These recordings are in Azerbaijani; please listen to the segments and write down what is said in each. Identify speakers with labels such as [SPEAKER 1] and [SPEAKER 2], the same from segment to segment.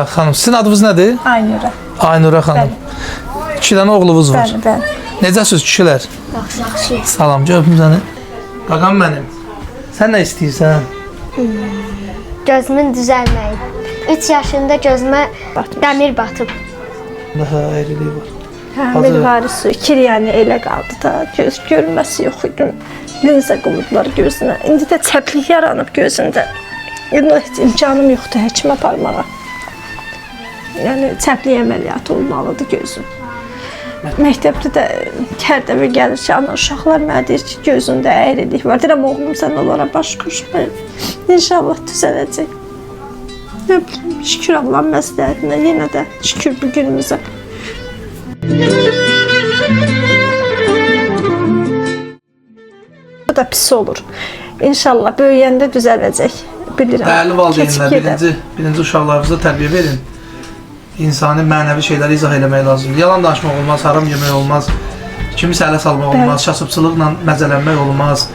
[SPEAKER 1] Xanım, sizin adınız nədir?
[SPEAKER 2] Aynura.
[SPEAKER 1] Aynura xanım. İki dənə oğlunuz var.
[SPEAKER 2] Bəli, bəli.
[SPEAKER 1] Necəsiniz kişilər?
[SPEAKER 3] Yaxşı.
[SPEAKER 1] Salam, öpüm səni. Qaqam mənim. Sən nə istəyirsən?
[SPEAKER 3] Gözümün düzəlməyi. 3 yaşında gözümə dəmir batıb.
[SPEAKER 1] Daha əyriliyi var.
[SPEAKER 2] Hə,
[SPEAKER 1] Hazır.
[SPEAKER 2] mirvari su ikili yəni elə qaldı da. Göz görməsi yox idi. Linza qoydular gözünə. İndi də çəplik yaranıb gözündə. İndi heç imkanım yoxdur həkimə aparmağa. Yəni çəplik əməliyyatı olmalıdır gözüm. Məktəbdə də hər dəfə gəlir ki, ana uşaqlar mənə deyir ki, gözündə əyrilik var. Deyirəm oğlum sən onlara baş qoşma. İnşallah düzələcək. Nə bilim, şükür Allahın məsləhətinə yenə də şükür bu günümüzə. Bu da pis olur. İnşallah böyüyəndə düzələcək. Bilirəm.
[SPEAKER 1] Dəyərli valideynlər,
[SPEAKER 2] Keçib gedər.
[SPEAKER 1] birinci uşaqlarınıza tərbiyə verin. İnsani mənəvi şeyləri izah eləmək lazımdır. Yalan danışmaq olmaz, haram yemək olmaz. Kimisə ələ salmaq
[SPEAKER 2] Bəli.
[SPEAKER 1] olmaz, kasıbçılıqla məzələnmək olmaz.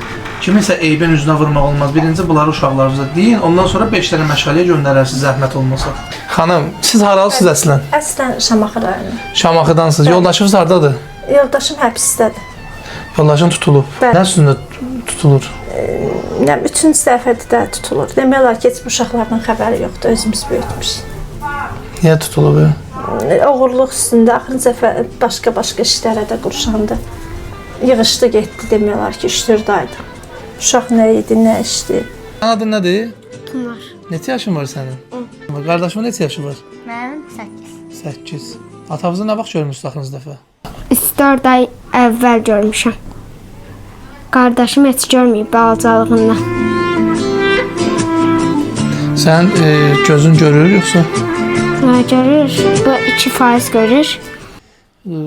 [SPEAKER 1] Kimisə eybin üzünə vurmaq olmaz. Birinci bunları uşaqlarınıza deyin, ondan sonra 5 dənə məşğələyə göndərərsiniz zəhmət olmasa. Xanım, siz haralısınız əslən?
[SPEAKER 2] Əslən Şamaxı rayonu.
[SPEAKER 1] Şamaxıdansınız.
[SPEAKER 2] Bəli.
[SPEAKER 1] Yoldaşınız hardadır?
[SPEAKER 2] Yoldaşım həbsdədir.
[SPEAKER 1] Yoldaşın tutulub.
[SPEAKER 2] Bəli.
[SPEAKER 1] Nə üstündə tutulur?
[SPEAKER 2] Nə üçüncü dəfədir də tutulur. Demək olar ki, heç bu uşaqlardan xəbəri yoxdur. Özümüz böyütmüş.
[SPEAKER 1] Niyə tutulub?
[SPEAKER 2] Oğurluq üstündə axırıncı dəfə başqa-başqa işlərə də qurşandı. Yığışdı getdi demək olar ki, 3-4 aydır. Uşaq nə yedi, nə içdi.
[SPEAKER 1] Sənin adın nədir?
[SPEAKER 3] Tumar.
[SPEAKER 1] Neçə yaşın var sənin? 10. Qardaşımın neçə yaşı var?
[SPEAKER 3] Mənim 8.
[SPEAKER 1] 8. Atanızı nə vaxt görmüsünüz axırıncı dəfə?
[SPEAKER 3] 3-4 ay əvvəl görmüşəm. Qardaşım heç görməyib balacalığından.
[SPEAKER 1] Sən gözün görür yoxsa?
[SPEAKER 3] Nə görür? Bu 2% görür.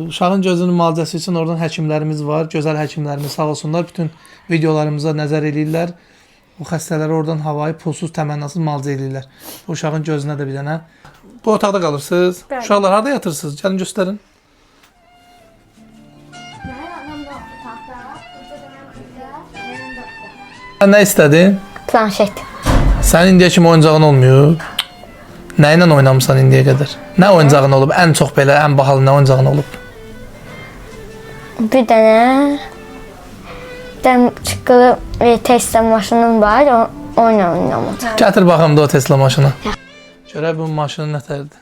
[SPEAKER 1] Uşağın gözünün müalicəsi üçün oradan həkimlərimiz var. Gözəl həkimlərimiz sağ olsunlar. Bütün videolarımıza nəzər eləyirlər. O xəstələri oradan havayı pulsuz, təmənnasız müalicə eləyirlər. Bu uşağın gözünə də bir dənə. Bu otaqda qalırsınız.
[SPEAKER 2] Bəli.
[SPEAKER 1] Uşaqlar harda yatırsınız? Gəlin göstərin. Sən nə istədin?
[SPEAKER 3] Planşet.
[SPEAKER 1] Sənin indiyə kimi oyuncağın olmayıb. Nə ilə oynamısan indiyə qədər? Nə oyuncağın olub? Ən çox belə, ən bahalı nə oyuncağın olub?
[SPEAKER 3] Bir dənə dəm çıxılı Tesla maşınım var. Onunla oynamadım.
[SPEAKER 1] Gətir baxım da o Tesla maşını. Görək bunun maşını nətərdir.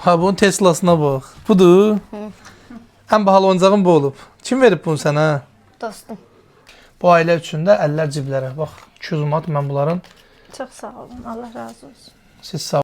[SPEAKER 1] Ha, bunun Teslasına bax. Budur. Ən bahalı oyuncağın bu olub. Kim verib bunu sənə?
[SPEAKER 3] Dostum.
[SPEAKER 1] Bu ailə üçün də əllər ciblərə. Bax, 200 manat mən bunların.
[SPEAKER 2] Çox sağ olun. Allah razı olsun.
[SPEAKER 1] Siz sağ